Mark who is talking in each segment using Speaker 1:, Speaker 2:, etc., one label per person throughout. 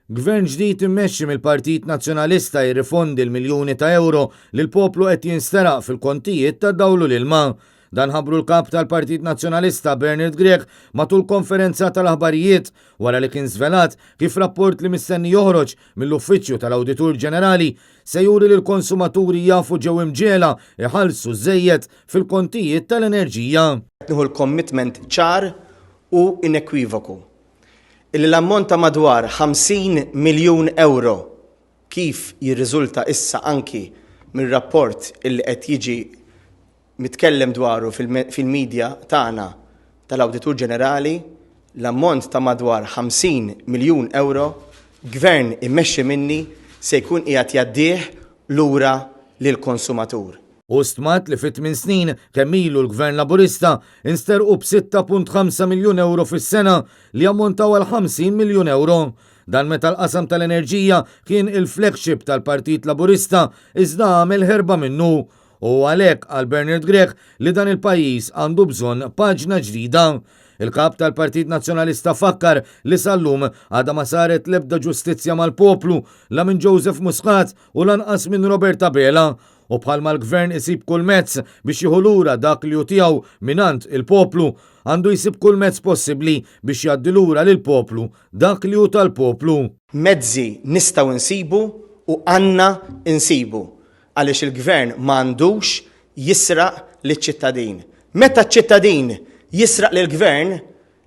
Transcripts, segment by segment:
Speaker 1: Gvern ġdid immexxi mill-Partit Nazzjonalista jirrifondi l-miljuni ta' ewro li l-poplu qed jinsteraq fil-kontijiet tad-dawl u l-ilma. Dan ħabbru l-Kap tal-Partit Nazzjonalista Bernard Grech matul konferenza tal-aħbarijiet wara li kien żvelat kif rapport li mistenni joħroġ mill-Uffiċċju tal-Awditur Ġenerali se juri li l-konsumaturi jafu ġew imġiegħla jħallsu żejjed fil-kontijiet tal-enerġija.
Speaker 2: Qed nieħu l-commitment ċar u inekwivoku illi l-ammont ta' madwar 50 miljun ewro kif jirriżulta issa anki mir-rapport illi qed jiġi mitkellem dwaru fil-media tagħna tal-Awditur Ġenerali, l-ammont ta' madwar 50 miljun ewro, Gvern immexxi minni se jkun qiegħed jgħaddih lura lill-konsumatur.
Speaker 1: Hu stmat li fi tmien snin kemm ilu l-Gvern Laburista insterqu b'6.5 miljun ewro fis-sena li jammontaw għal 50 miljun ewro. Dan meta l-qasam tal-enerġija kien il-flagship tal-Partit Laburista iżda għamel ħerba minnu. U hu għalhekk, qal Bernard Grech, li dan il-pajjiż għandu bżonn paġna ġdida. Il-Kap tal-Partit Nazzjonalista fakkar li sal-lum għadha ma saret l-ebda ġustizzja mal-poplu, la minn Joseph Muscat u lanqas minn Robert Abela. U bħalma l-Gvern isib kull mezz biex jieħu lura dak li hu tiegħu mingħand il-poplu, għandu jsib kull mezz possibbli biex jgħaddi lura lill-poplu dak li hu tal-poplu.
Speaker 2: Mezzi nistgħu nsibu u għandna nsibu. Għaliex il-Gvern ma għandux jisraq liċ-ċittadin. Meta ċ-ċittadin jisraq lill-Gvern,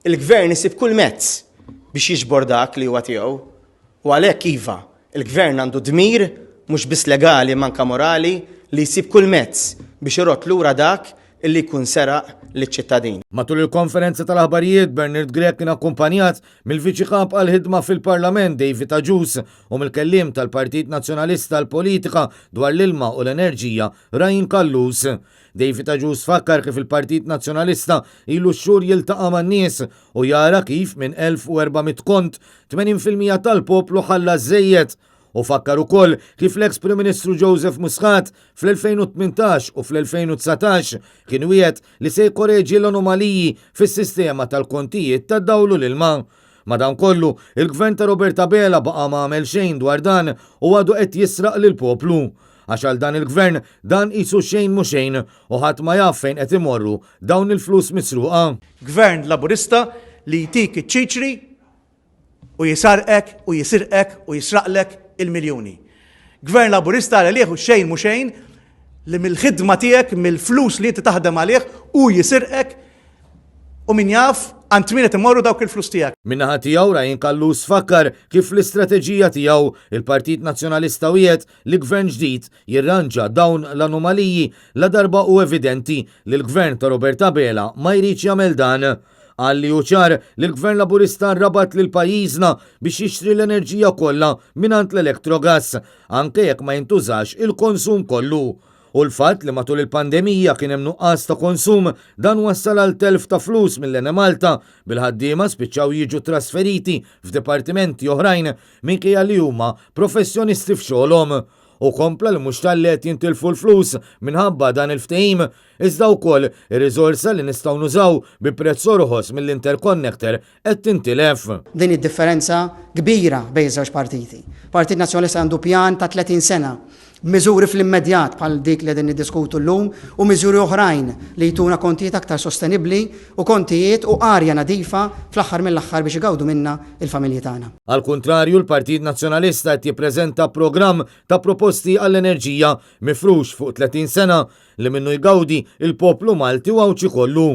Speaker 2: il-Gvern isib kull mezz biex jiġbor dak li huwa tiegħu. U għalhekk iva, il-Gvern għandu dmir mhux biss legali imma anke morali li jsib kull mezz biex irodd lura dak illi jkun seraq liċ-ċittadin.
Speaker 1: Matul il-konferenza tal-aħbarijiet, Bernard Grech kien akkumpanjat mill-Viċi Kap għall-Ħidma fil-Parlament David Agius u mill-Kelliem tal-Partit Nazzjonalista għall-Politika dwar l-Ilma u l-Enerġija Ryan Callus. David Agius fakkar kif il-Partit Nazzjonalista ilu x-xhur jiltaqa' man-nies u jara kif minn 1,400 kont, 80% tal-poplu ħallas żejjed. Hu fakkar ukoll kif l-eks Prim Ministru Joseph Muscat fl-2018 u fl-2019 kien wiegħed li se jkoreġi l-anomaliji fis-sistema tal-kontijiet tad-dawl u l-ilma. Madankollu, il-Gvern ta' Robert Abela baqa' ma għamel xejn dwar dan u għadu qed jisraq lill-poplu. Għax għal dan il-Gvern dan qisu xejn mhu xejn u ħadd ma jaf fejn qed imorru dawn il-flus misruqa.
Speaker 3: Gvern Laburista li jtik iċ-ċiċri u jisarqek u jisirqek u jisraqlek il-miljuni. Gvern Laburista għal għalih xejn mhu xejn li mill-ħidma tiegħek, mill-flus li inti taħdem għalih u jisirqek u min jaf għand min qed imorru dawk il-flus tiegħek.
Speaker 1: Min-naħa tiegħu Ryan Callus fakkar kif fl-istrateġija tiegħu, il-Partit Nazzjonalista wiegħed li Gvern ġdid jirranġa dawn l-anomaliji ladarba hu evidenti li l-Gvern ta' Robert Abela ma jridx jagħmel dan. Qal li hu ċar li l-Gvern Laburista rabat lil pajjiżna biex jixtri l-enerġija kollha mingħand l-Electrogas, anke jekk ma jintużax il-konsum kollu. U l-fatt li matul il-pandemija kien hemm nuqqas ta' konsum, dan wassal għal telf ta' flus mill-Enemalta, bil-ħaddiema spiċċaw jiġu trasferiti f'dipartimenti oħrajn minkejja li huma professjonisti f'xogħolhom. Hu kompla li mhux talli qed jintilfu l-flus minħabba dan il-ftehim, Iżda wkoll ir-riżorsa li nistgħu nużaw bi prezz orħos mill-interconnector qed tintilef.
Speaker 4: Din hi d-differenza kbira bejn iż-żewġ partiti. Partit Nazzjonalista għandu pjan ta' 30 sena b'miżuri fl-immedjat bħal dik li qegħdin niddiskutu llum u miżuri oħrajn li jtuna kontijiet aktar sostenibbli u kontijiet u arja nadifa fl-aħħar mill-aħħar biex igawdu minnha l-familji tagħna.
Speaker 1: Għall-kuntrarju, l-Partit Nazzjonalista qed jippreżenta programm ta' proposti għall-enerġija mifrux fuq 30 sena li minnu jgawdi l-poplu Malti u Għawdxi kollu.